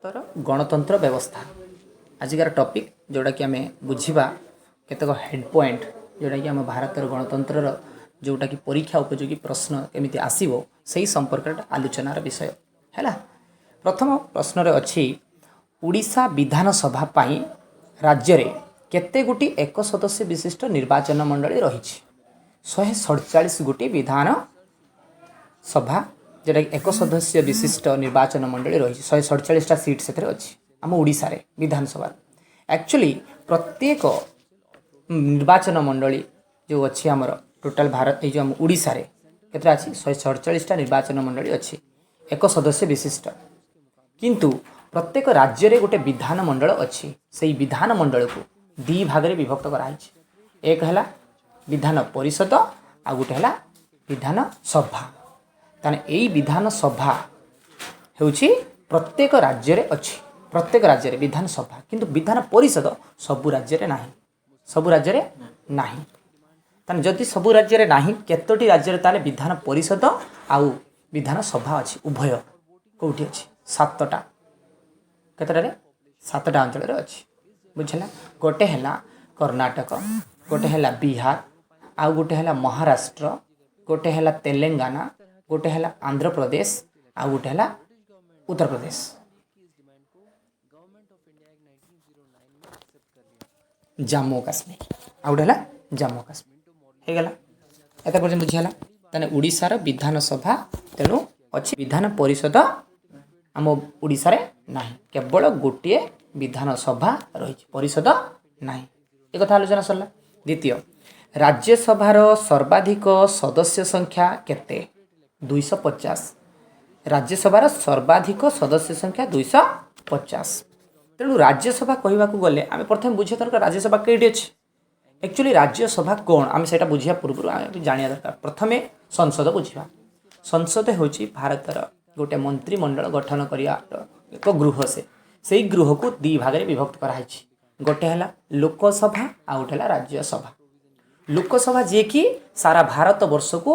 ଭାରତର ଗଣତନ୍ତ୍ର ବ୍ୟବସ୍ଥା ଆଜିକାର ଟପିକ୍, ଯେଉଁଟାକି ଆମେ ବୁଝିବା କେତେକ ହେଡ଼୍ ପଏଣ୍ଟ, ଯେଉଁଟାକି ଆମ ଭାରତର ଗଣତନ୍ତ୍ରର ଯେଉଁଟାକି ପରୀକ୍ଷା ଉପଯୋଗୀ ପ୍ରଶ୍ନ କେମିତି ଆସିବ, ସେଇ ସମ୍ପର୍କରେ ଆଲୋଚନାର ବିଷୟ ହେଲା। ପ୍ରଥମ ପ୍ରଶ୍ନରେ ଅଛି, ଓଡ଼ିଶା ବିଧାନସଭା ପାଇଁ ରାଜ୍ୟରେ କେତେ ଗୋଟି ଏକ ସଦସ୍ୟ ବିଶିଷ୍ଟ ନିର୍ବାଚନ ମଣ୍ଡଳୀ ରହିଛି? 147 ଗୋଟି ବିଧାନ ସଭା, ଯେଉଁଟାକି ଏକ ସଦସ୍ୟ ବିଶିଷ୍ଟ ନିର୍ବାଚନ ମଣ୍ଡଳୀ ରହିଛି। 147ଟା ସିଟ୍ ସେଥିରେ ଅଛି ଆମ ଓଡ଼ିଶାରେ ବିଧାନସଭାରେ। ଆକ୍ଚୁଆଲି ପ୍ରତ୍ୟେକ ନିର୍ବାଚନ ମଣ୍ଡଳୀ ଯେଉଁ ଅଛି ଆମର ଟୋଟାଲ୍ ଭାରତ, ଏଇ ଯେଉଁ ଆମ ଓଡ଼ିଶାରେ କେତେଟା ଅଛି? 147ଟା ନିର୍ବାଚନ ମଣ୍ଡଳୀ ଅଛି ଏକ ସଦସ୍ୟ ବିଶିଷ୍ଟ। କିନ୍ତୁ ପ୍ରତ୍ୟେକ ରାଜ୍ୟରେ ଗୋଟେ ବିଧାନମଣ୍ଡଳ ଅଛି। ସେଇ ବିଧାନମଣ୍ଡଳକୁ ଦୁଇ ଭାଗରେ ବିଭକ୍ତ କରାହେଇଛି। ଏକ ହେଲା ବିଧାନ ପରିଷଦ, ଆଉ ଗୋଟେ ହେଲା ବିଧାନସଭା। ତାହେଲେ ଏଇ ବିଧାନସଭା ହେଉଛି ପ୍ରତ୍ୟେକ ରାଜ୍ୟରେ ଅଛି, ପ୍ରତ୍ୟେକ ରାଜ୍ୟରେ ବିଧାନସଭା। କିନ୍ତୁ ବିଧାନ ପରିଷଦ ସବୁ ରାଜ୍ୟରେ ନାହିଁ, ସବୁ ରାଜ୍ୟରେ ନାହିଁ। ତାହେଲେ ଯଦି ସବୁ ରାଜ୍ୟରେ ନାହିଁ, କେତୋଟି ରାଜ୍ୟରେ ତାହେଲେ ବିଧାନ ପରିଷଦ ଆଉ ବିଧାନସଭା ଅଛି ଉଭୟ? କେଉଁଠି ଅଛି? ସାତଟା। କେତେଟାରେ? ସାତଟା ଅଞ୍ଚଳରେ ଅଛି। ବୁଝିଲା? ଗୋଟେ ହେଲା କର୍ଣ୍ଣାଟକ, ଗୋଟେ ହେଲା ବିହାର, ଆଉ ଗୋଟେ ହେଲା ମହାରାଷ୍ଟ୍ର, ଗୋଟେ ହେଲା ତେଲେଙ୍ଗାନା, ଗୋଟେ ହେଲା ଆନ୍ଧ୍ରପ୍ରଦେଶ, ଆଉ ଗୋଟେ ହେଲା ଉତ୍ତରପ୍ରଦେଶ, ଜାମ୍ମୁ କାଶ୍ମୀର, ଆଉ ଗୋଟେ ହେଲା ଜାମ୍ମୁ କାଶ୍ମୀର। ହେଇଗଲା, ଏତେ ପର୍ଯ୍ୟନ୍ତ ବୁଝିହେଲା? ତାହେଲେ ଓଡ଼ିଶାର ବିଧାନସଭା ତେଣୁ ଅଛି, ବିଧାନ ପରିଷଦ ଆମ ଓଡ଼ିଶାରେ ନାହିଁ। କେବଳ ଗୋଟିଏ ବିଧାନସଭା ରହିଛି, ପରିଷଦ ନାହିଁ। ଏକଥା ଆଲୋଚନା ସରିଲା। ଦ୍ୱିତୀୟ, ରାଜ୍ୟସଭାର ସର୍ବାଧିକ ସଦସ୍ୟ ସଂଖ୍ୟା କେତେ? 250। ରାଜ୍ୟସଭାର ସର୍ବାଧିକ ସଦସ୍ୟ ସଂଖ୍ୟା 250। ତେଣୁ ରାଜ୍ୟସଭା କହିବାକୁ ଗଲେ ଆମେ ପ୍ରଥମେ ବୁଝିବା ଦରକାର ରାଜ୍ୟସଭା କେଉଁଠି ଅଛି। ଆକ୍ଚୁଆଲି ରାଜ୍ୟସଭା କ'ଣ, ଆମେ ସେଇଟା ବୁଝିବା ପୂର୍ବରୁ ଆମେ ଜାଣିବା ଦରକାର। ପ୍ରଥମେ ସଂସଦ ବୁଝିବା। ସଂସଦ ହେଉଛି ଭାରତର ଗୋଟେ ମନ୍ତ୍ରିମଣ୍ଡଳ ଗଠନ କରିବାର ଏକ ଗୃହ। ସେଇ ଗୃହକୁ ଦୁଇ ଭାଗରେ ବିଭକ୍ତ କରାହେଇଛି। ଗୋଟେ ହେଲା ଲୋକସଭା, ଆଉ ଗୋଟେ ହେଲା ରାଜ୍ୟସଭା। ଲୋକସଭା ଯିଏକି ସାରା ଭାରତ ବର୍ଷକୁ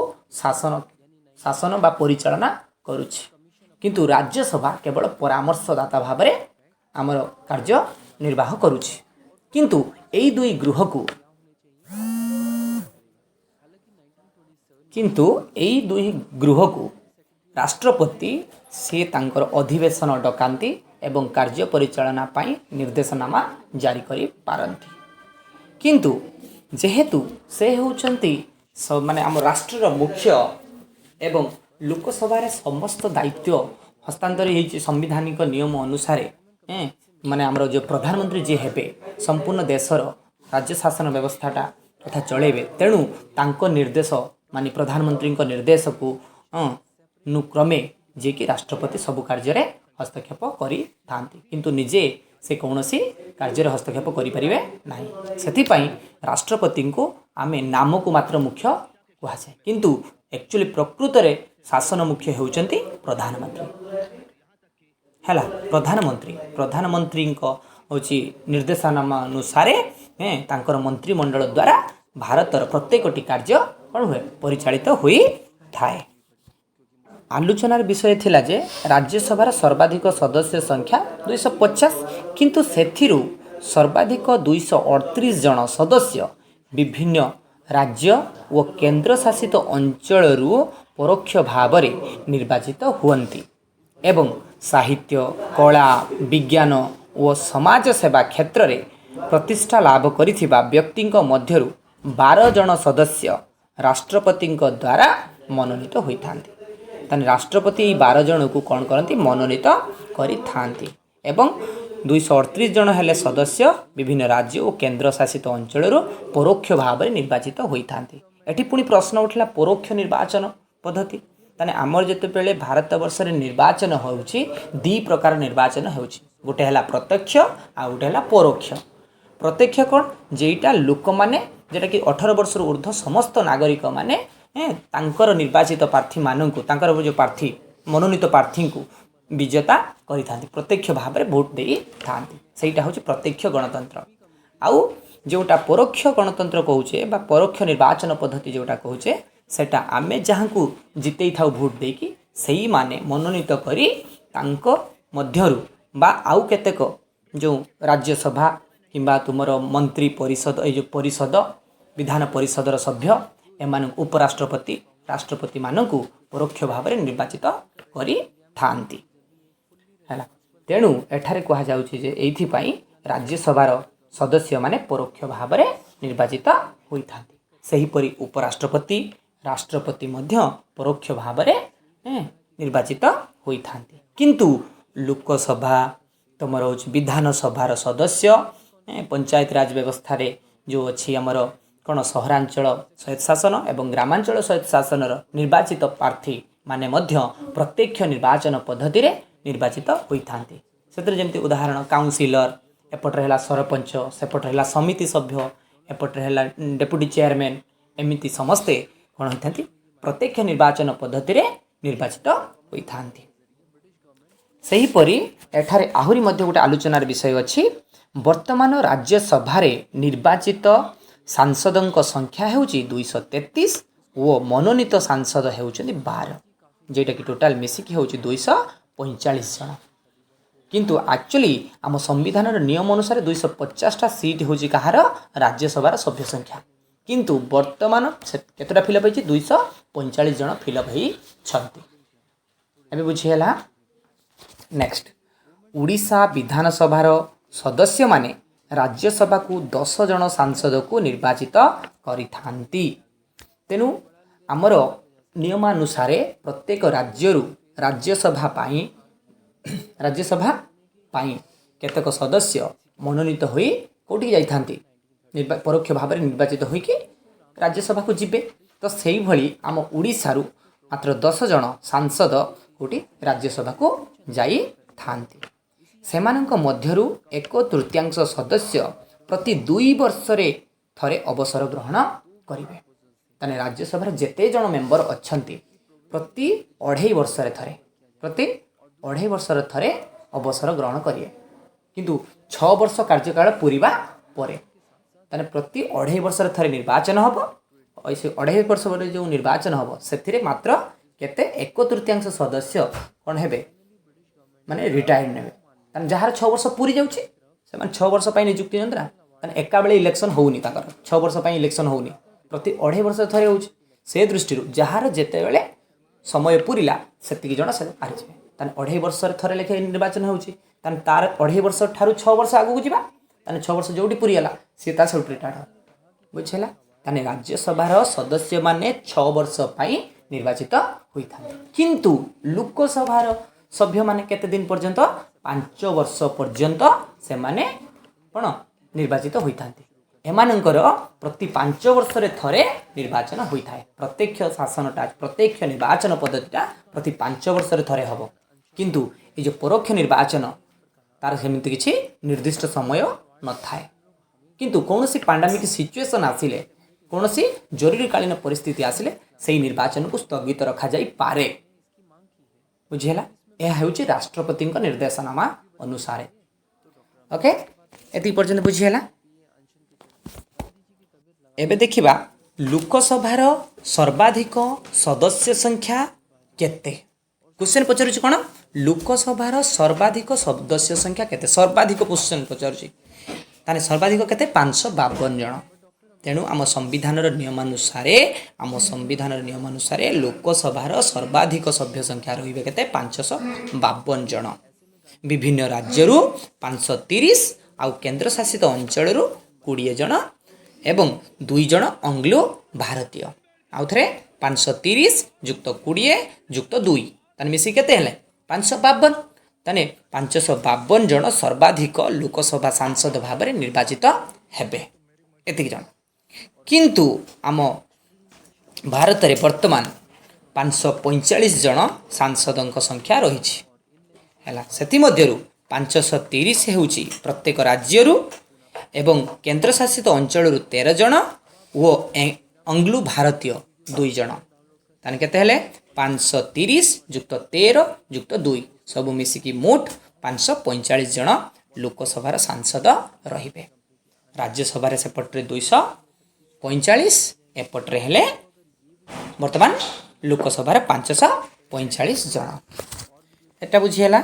ଶାସନ ବା ପରିଚାଳନା କରୁଛି, କିନ୍ତୁ ରାଜ୍ୟସଭା କେବଳ ପରାମର୍ଶଦାତା ଭାବରେ ଆମର କାର୍ଯ୍ୟ ନିର୍ବାହ କରୁଛି। କିନ୍ତୁ ଏଇ ଦୁଇ ଗୃହକୁ କିନ୍ତୁ ଏଇ ଦୁଇ ଗୃହକୁ ରାଷ୍ଟ୍ରପତି ସିଏ ତାଙ୍କର ଅଧିବେଶନ ଡକାନ୍ତି ଏବଂ କାର୍ଯ୍ୟ ପରିଚାଳନା ପାଇଁ ନିର୍ଦ୍ଦେଶନାମା ଜାରି କରିପାରନ୍ତି। କିନ୍ତୁ ଯେହେତୁ ସେ ହେଉଛନ୍ତି ମାନେ ଆମ ରାଷ୍ଟ୍ରର ମୁଖ୍ୟ ଏବଂ ଲୋକସଭାରେ ସମସ୍ତ ଦାୟିତ୍ୱ ହସ୍ତାନ୍ତର ହେଇଛି ସାମ୍ବିଧାନିକ ନିୟମ ଅନୁସାରେ, ମାନେ ଆମର ଯେଉଁ ପ୍ରଧାନମନ୍ତ୍ରୀ ଯିଏ ହେବେ, ସମ୍ପୂର୍ଣ୍ଣ ଦେଶର ରାଜ୍ୟ ଶାସନ ବ୍ୟବସ୍ଥାଟା ତଥା ଚଳେଇବେ। ତେଣୁ ତାଙ୍କ ନିର୍ଦ୍ଦେଶ ମାନେ ପ୍ରଧାନମନ୍ତ୍ରୀଙ୍କ ନିର୍ଦ୍ଦେଶକୁ କ୍ରମେ ଯିଏକି ରାଷ୍ଟ୍ରପତି ସବୁ କାର୍ଯ୍ୟରେ ହସ୍ତକ୍ଷେପ କରିଥାନ୍ତି, କିନ୍ତୁ ନିଜେ ସେ କୌଣସି କାର୍ଯ୍ୟରେ ହସ୍ତକ୍ଷେପ କରିପାରିବେ ନାହିଁ। ସେଥିପାଇଁ ରାଷ୍ଟ୍ରପତିଙ୍କୁ ଆମେ ନାମକୁ ମାତ୍ର ମୁଖ୍ୟ କୁହାଯାଏ, କିନ୍ତୁ ଆକ୍ଚୁଆଲି ପ୍ରକୃତରେ ଶାସନ ମୁଖ୍ୟ ହେଉଛନ୍ତି ପ୍ରଧାନମନ୍ତ୍ରୀ। ହେଲା, ପ୍ରଧାନମନ୍ତ୍ରୀଙ୍କ ହେଉଛି ନିର୍ଦ୍ଦେଶନାମା ଅନୁସାରେ ତାଙ୍କର ମନ୍ତ୍ରିମଣ୍ଡଳ ଦ୍ୱାରା ଭାରତର ପ୍ରତ୍ୟେକଟି କାର୍ଯ୍ୟ କ'ଣ ହୁଏ? ପରିଚାଳିତ ହୋଇଥାଏ। ଆଲୋଚନାର ବିଷୟ ଥିଲା ଯେ ରାଜ୍ୟସଭାର ସର୍ବାଧିକ ସଦସ୍ୟ ସଂଖ୍ୟା 250, କିନ୍ତୁ ସେଥିରୁ ସର୍ବାଧିକ 238 ଜଣ ସଦସ୍ୟ ବିଭିନ୍ନ ରାଜ୍ୟ ଓ କେନ୍ଦ୍ରଶାସିତ ଅଞ୍ଚଳରୁ ପରୋକ୍ଷ ଭାବରେ ନିର୍ବାଚିତ ହୁଅନ୍ତି ଏବଂ ସାହିତ୍ୟ, କଳା, ବିଜ୍ଞାନ ଓ ସମାଜ ସେବା କ୍ଷେତ୍ରରେ ପ୍ରତିଷ୍ଠା ଲାଭ କରିଥିବା ବ୍ୟକ୍ତିଙ୍କ ମଧ୍ୟରୁ 12 ଜଣ ସଦସ୍ୟ ରାଷ୍ଟ୍ରପତିଙ୍କ ଦ୍ୱାରା ମନୋନୀତ ହୋଇଥାନ୍ତି। ତାହେଲେ ରାଷ୍ଟ୍ରପତି ଏଇ 12 ଜଣକୁ କ'ଣ କରନ୍ତି? ମନୋନୀତ କରିଥାନ୍ତି। ଏବଂ 238 ଜଣ ହେଲେ ସଦସ୍ୟ ବିଭିନ୍ନ ରାଜ୍ୟ ଓ କେନ୍ଦ୍ରଶାସିତ ଅଞ୍ଚଳରୁ ପରୋକ୍ଷ ଭାବରେ ନିର୍ବାଚିତ ହୋଇଥାନ୍ତି। ଏଠି ପୁଣି ପ୍ରଶ୍ନ ଉଠିଲା, ପରୋକ୍ଷ ନିର୍ବାଚନ ପଦ୍ଧତି। ତାହେଲେ ଆମର ଯେତେବେଳେ ଭାରତ ବର୍ଷରେ ନିର୍ବାଚନ ହେଉଛି, ଦୁଇ ପ୍ରକାର ନିର୍ବାଚନ ହେଉଛି। ଗୋଟେ ହେଲା ପ୍ରତ୍ୟକ୍ଷ, ଆଉ ଗୋଟେ ହେଲା ପରୋକ୍ଷ। ପ୍ରତ୍ୟକ୍ଷ କ'ଣ? ଯେଇଟା ଲୋକମାନେ, ଯେଉଁଟାକି 18 ବର୍ଷରୁ ଉର୍ଦ୍ଧ୍ୱ ସମସ୍ତ ନାଗରିକମାନେ ତାଙ୍କର ନିର୍ବାଚିତ ପ୍ରାର୍ଥୀମାନଙ୍କୁ, ତାଙ୍କର ଯେଉଁ ପ୍ରାର୍ଥୀ, ମନୋନୀତ ପ୍ରାର୍ଥୀଙ୍କୁ ବିଜେତା କରିଥାନ୍ତି, ପ୍ରତ୍ୟକ୍ଷ ଭାବରେ ଭୋଟ ଦେଇଥାନ୍ତି। ସେଇଟା ହେଉଛି ପ୍ରତ୍ୟକ୍ଷ ଗଣତନ୍ତ୍ର। ଆଉ ଯେଉଁଟା ପରୋକ୍ଷ ଗଣତନ୍ତ୍ର କହୁଛେ ବା ପରୋକ୍ଷ ନିର୍ବାଚନ ପଦ୍ଧତି ଯେଉଁଟା କହୁଛେ, ସେଇଟା ଆମେ ଯାହାଙ୍କୁ ଜିତେଇଥାଉ ଭୋଟ ଦେଇକି, ସେଇମାନେ ମନୋନୀତ କରି ତାଙ୍କ ମଧ୍ୟରୁ ବା ଆଉ କେତେକ ଯେଉଁ ରାଜ୍ୟସଭା କିମ୍ବା ତୁମର ମନ୍ତ୍ରୀ ପରିଷଦ, ଏଇ ଯେଉଁ ପରିଷଦ, ବିଧାନ ପରିଷଦର ସଭ୍ୟ, ଏମାନଙ୍କୁ ଉପରାଷ୍ଟ୍ରପତି, ରାଷ୍ଟ୍ରପତିମାନଙ୍କୁ ପରୋକ୍ଷ ଭାବରେ ନିର୍ବାଚିତ କରିଥାନ୍ତି। ହେଲା? ତେଣୁ ଏଠାରେ କୁହାଯାଉଛି ଯେ ଏଇଥିପାଇଁ ରାଜ୍ୟସଭାର ସଦସ୍ୟମାନେ ପରୋକ୍ଷ ଭାବରେ ନିର୍ବାଚିତ ହୋଇଥାନ୍ତି। ସେହିପରି ଉପରାଷ୍ଟ୍ରପତି, ରାଷ୍ଟ୍ରପତି ମଧ୍ୟ ପରୋକ୍ଷ ଭାବରେ ନିର୍ବାଚିତ ହୋଇଥାନ୍ତି। କିନ୍ତୁ ଲୋକସଭା, ତୁମର ହେଉଛି ବିଧାନସଭାର ସଦସ୍ୟ, ପଞ୍ଚାୟତରାଜ ବ୍ୟବସ୍ଥାରେ ଯେଉଁ ଅଛି ଆମର କ'ଣ ସହରାଞ୍ଚଳ ସ୍ୱାୟତ୍ତ ଶାସନ ଏବଂ ଗ୍ରାମାଞ୍ଚଳ ସ୍ୱାୟତ୍ତ ଶାସନର ନିର୍ବାଚିତ ପ୍ରାର୍ଥୀ ମାନେ ମଧ୍ୟ ପ୍ରତ୍ୟକ୍ଷ ନିର୍ବାଚନ ପଦ୍ଧତିରେ ନିର୍ବାଚିତ ହୋଇଥାନ୍ତି। ସେଥିରେ ଯେମିତି ଉଦାହରଣ କାଉନସିଲର, ଏପଟରେ ହେଲା ସରପଞ୍ଚ, ସେପଟରେ ହେଲା ସମିତି ସଭ୍ୟ, ଏପଟରେ ହେଲା ଡେପୁଟି ଚେୟାରମ୍ୟାନ୍, ଏମିତି ସମସ୍ତେ କ'ଣ ହୋଇଥାନ୍ତି? ପ୍ରତ୍ୟକ୍ଷ ନିର୍ବାଚନ ପଦ୍ଧତିରେ ନିର୍ବାଚିତ ହୋଇଥାନ୍ତି। ସେହିପରି ଏଠାରେ ଆହୁରି ମଧ୍ୟ ଗୋଟେ ଆଲୋଚନାର ବିଷୟ ଅଛି। ବର୍ତ୍ତମାନ ରାଜ୍ୟସଭାରେ ନିର୍ବାଚିତ ସାଂସଦଙ୍କ ସଂଖ୍ୟା ହେଉଛି 233 ଓ ମନୋନୀତ ସାଂସଦ ହେଉଛନ୍ତି 12, ଯେଉଁଟାକି ଟୋଟାଲ ମିଶିକି ହେଉଛି 245 ଜଣ। କିନ୍ତୁ ଆକ୍ଚୁଆଲି ଆମ ସମ୍ବିଧାନର ନିୟମ ଅନୁସାରେ 250ଟା ସିଟ୍ ହେଉଛି କାହାର? ରାଜ୍ୟସଭାର ସଭ୍ୟ ସଂଖ୍ୟା। କିନ୍ତୁ ବର୍ତ୍ତମାନ ସେ କେତେଟା ଫିଲ୍ଅପ୍ ହେଇଛି? 245 ଜଣ ଫିଲ୍ଅପ୍ ହେଇଛନ୍ତି। ଏବେ ବୁଝିହେଲା? ନେକ୍ସଟ, ଓଡ଼ିଶା ବିଧାନସଭାର ସଦସ୍ୟମାନେ ରାଜ୍ୟସଭାକୁ 10 ଜଣ ସାଂସଦକୁ ନିର୍ବାଚିତ କରିଥାନ୍ତି। ତେଣୁ ଆମର ନିୟମାନୁସାରେ ପ୍ରତ୍ୟେକ ରାଜ୍ୟରୁ ରାଜ୍ୟସଭା ପାଇଁ କେତେକ ସଦସ୍ୟ ମନୋନୀତ ହୋଇ କେଉଁଠିକି ଯାଇଥାନ୍ତି? ପରୋକ୍ଷ ଭାବରେ ନିର୍ବାଚିତ ହୋଇକି ରାଜ୍ୟସଭାକୁ ଯିବେ। ତ ସେଇଭଳି ଆମ ଓଡ଼ିଶାରୁ ମାତ୍ର 10 ଜଣ ସାଂସଦ କେଉଁଠି ରାଜ୍ୟସଭାକୁ ଯାଇଥାନ୍ତି। ସେମାନଙ୍କ ମଧ୍ୟରୁ ଏକ ତୃତୀୟାଂଶ ସଦସ୍ୟ ପ୍ରତି 2 ବର୍ଷରେ ଥରେ ଅବସର ଗ୍ରହଣ କରିବେ। ତାହେଲେ ରାଜ୍ୟସଭାରେ ଯେତେ ଜଣ ମେମ୍ବର ଅଛନ୍ତି, ପ୍ରତି ଅଢ଼େଇ ବର୍ଷରେ ଥରେ ଅବସର ଗ୍ରହଣ କରିବେ, କିନ୍ତୁ 6 ବର୍ଷ କାର୍ଯ୍ୟକାଳ ପୂରିବା ପରେ। ତାହେଲେ ପ୍ରତି ଅଢ଼େଇ ବର୍ଷରେ ଥରେ ନିର୍ବାଚନ ହେବ। ସେ ଅଢ଼େଇ ବର୍ଷ ପରେ ଯେଉଁ ନିର୍ବାଚନ ହେବ, ସେଥିରେ ମାତ୍ର କେତେ, ଏକ ତୃତୀୟାଂଶ ସଦସ୍ୟ କ'ଣ ହେବେ? ମାନେ ରିଟାୟାର୍ଡ ନେବେ। ତାହେଲେ ଯାହାର 6 ବର୍ଷ ପୁରି ଯାଉଛି, ସେମାନେ 6 ବର୍ଷ ପାଇଁ ନିଯୁକ୍ତି ନିଅନ୍ତି ନା। ତାହେଲେ ଏକାବେଳେ ଇଲେକ୍ସନ୍ ହେଉନି ତାଙ୍କର, 6 ବର୍ଷ ପାଇଁ ଇଲେକ୍ସନ୍ ହେଉନି, ପ୍ରତି ଅଢ଼େଇ ବର୍ଷ ଥରେ ହେଉଛି। ସେ ଦୃଷ୍ଟିରୁ ଯାହାର ଯେତେବେଳେ ସମୟ ପୁରିଲା, ସେତିକି ଜଣ ସେ ହାରିଯିବେ। ତାହେଲେ ଅଢ଼େଇ ବର୍ଷରେ ଥରେ ଲେଖେ ନିର୍ବାଚନ ହେଉଛି। ତାହେଲେ ତାର ଅଢ଼େଇ ବର୍ଷ ଠାରୁ 6 ବର୍ଷ ଆଗକୁ ଯିବା। ତାହେଲେ 6 ବର୍ଷ ଯେଉଁଠି ପୁରିଗଲା, ସିଏ ତା ସେଇଠୁ ରିଟାୟାର୍ଡ଼ ହେବ। ବୁଝିହେଲା? ତାହେଲେ ରାଜ୍ୟସଭାର ସଦସ୍ୟମାନେ 6 ବର୍ଷ ପାଇଁ ନିର୍ବାଚିତ ହୋଇଥାନ୍ତି। କିନ୍ତୁ ଲୋକସଭାର ସଭ୍ୟମାନେ କେତେ ଦିନ ପର୍ଯ୍ୟନ୍ତ? 5 ବର୍ଷ ପର୍ଯ୍ୟନ୍ତ ସେମାନେ କ'ଣ ନିର୍ବାଚିତ ହୋଇଥାନ୍ତି। ଏମାନଙ୍କର ପ୍ରତି 5 ବର୍ଷରେ ଥରେ ନିର୍ବାଚନ ହୋଇଥାଏ। ପ୍ରତ୍ୟକ୍ଷ ଶାସନଟା, ପ୍ରତ୍ୟକ୍ଷ ନିର୍ବାଚନ ପଦ୍ଧତିଟା ପ୍ରତି 5 ବର୍ଷରେ ଥରେ ହେବ। କିନ୍ତୁ ଏଇ ଯେଉଁ ପରୋକ୍ଷ ନିର୍ବାଚନ, ତାର ସେମିତି କିଛି ନିର୍ଦ୍ଦିଷ୍ଟ ସମୟ ନଥାଏ। କିନ୍ତୁ କୌଣସି ପାଣ୍ଡାମିକ୍ ସିଚୁଏସନ୍ ଆସିଲେ, କୌଣସି ଜରୁରୀକାଳୀନ ପରିସ୍ଥିତି ଆସିଲେ, ସେଇ ନିର୍ବାଚନକୁ ସ୍ଥଗିତ ରଖାଯାଇପାରେ। ବୁଝିହେଲା? ଏହା ହେଉଛି ରାଷ୍ଟ୍ରପତିଙ୍କ ନିର୍ଦ୍ଦେଶନାମା ଅନୁସାରେ। ଓକେ, ଏତିକି ପର୍ଯ୍ୟନ୍ତ ବୁଝିହେଲା? ଏବେ ଦେଖିବା ଲୋକସଭାର ସର୍ବାଧିକ ସଦସ୍ୟ ସଂଖ୍ୟା କେତେ। କ୍ୱେଶ୍ଚନ୍ ପଚାରୁଛି କ'ଣ? ଲୋକସଭାର ସର୍ବାଧିକ ସଦସ୍ୟ ସଂଖ୍ୟା କେତେ? ସର୍ବାଧିକ କ୍ୱେଶ୍ଚନ୍ ପଚାରୁଛି। ତାହେଲେ ସର୍ବାଧିକ କେତେ? 552 ଜଣ। ତେଣୁ ଆମ ସମ୍ବିଧାନର ନିୟମାନୁସାରେ ଲୋକସଭାର ସର୍ବାଧିକ ସଭ୍ୟ ସଂଖ୍ୟା ରହିବେ କେତେ? 552 ଜଣ। ବିଭିନ୍ନ ରାଜ୍ୟରୁ 530 ଆଉ କେନ୍ଦ୍ରଶାସିତ ଅଞ୍ଚଳରୁ 20 ଜଣ ଏବଂ 2 ଜଣ ଅଙ୍ଗ୍ଲୋ ଭାରତୀୟ। ଆଉ ଥରେ, 530 ଯୁକ୍ତ 20 ଯୁକ୍ତ 2, ତାହେଲେ ମିଶିକି କେତେ ହେଲେ? 552। ତାହେଲେ 552 ଜଣ ସର୍ବାଧିକ ଲୋକସଭା ସାଂସଦ ଭାବରେ ନିର୍ବାଚିତ ହେବେ, ଏତିକି ଜଣ। କିନ୍ତୁ ଆମ ଭାରତରେ ବର୍ତ୍ତମାନ 545 ଜଣ ସାଂସଦଙ୍କ ସଂଖ୍ୟା ରହିଛି। ହେଲା? ସେଥିମଧ୍ୟରୁ 530 ହେଉଛି ପ୍ରତ୍ୟେକ ରାଜ୍ୟରୁ ଏବଂ କେନ୍ଦ୍ରଶାସିତ ଅଞ୍ଚଳରୁ 13 ଜଣ ଓ ଅଙ୍ଗ୍ଲୋ ଭାରତୀୟ 2 ଜଣ। ତାହେଲେ କେତେ ହେଲେ? 530 ଯୁକ୍ତ 13 ଯୁକ୍ତ 2, ସବୁ ମିଶିକି ମୋଟ 545 ଜଣ ଲୋକସଭାର ସାଂସଦ ରହିବେ। ରାଜ୍ୟସଭାରେ ସେପଟରେ 245, ଏପଟରେ ହେଲେ ବର୍ତ୍ତମାନ ଲୋକସଭାରେ 545 ଜଣ। ଏଟା ବୁଝିହେଲା?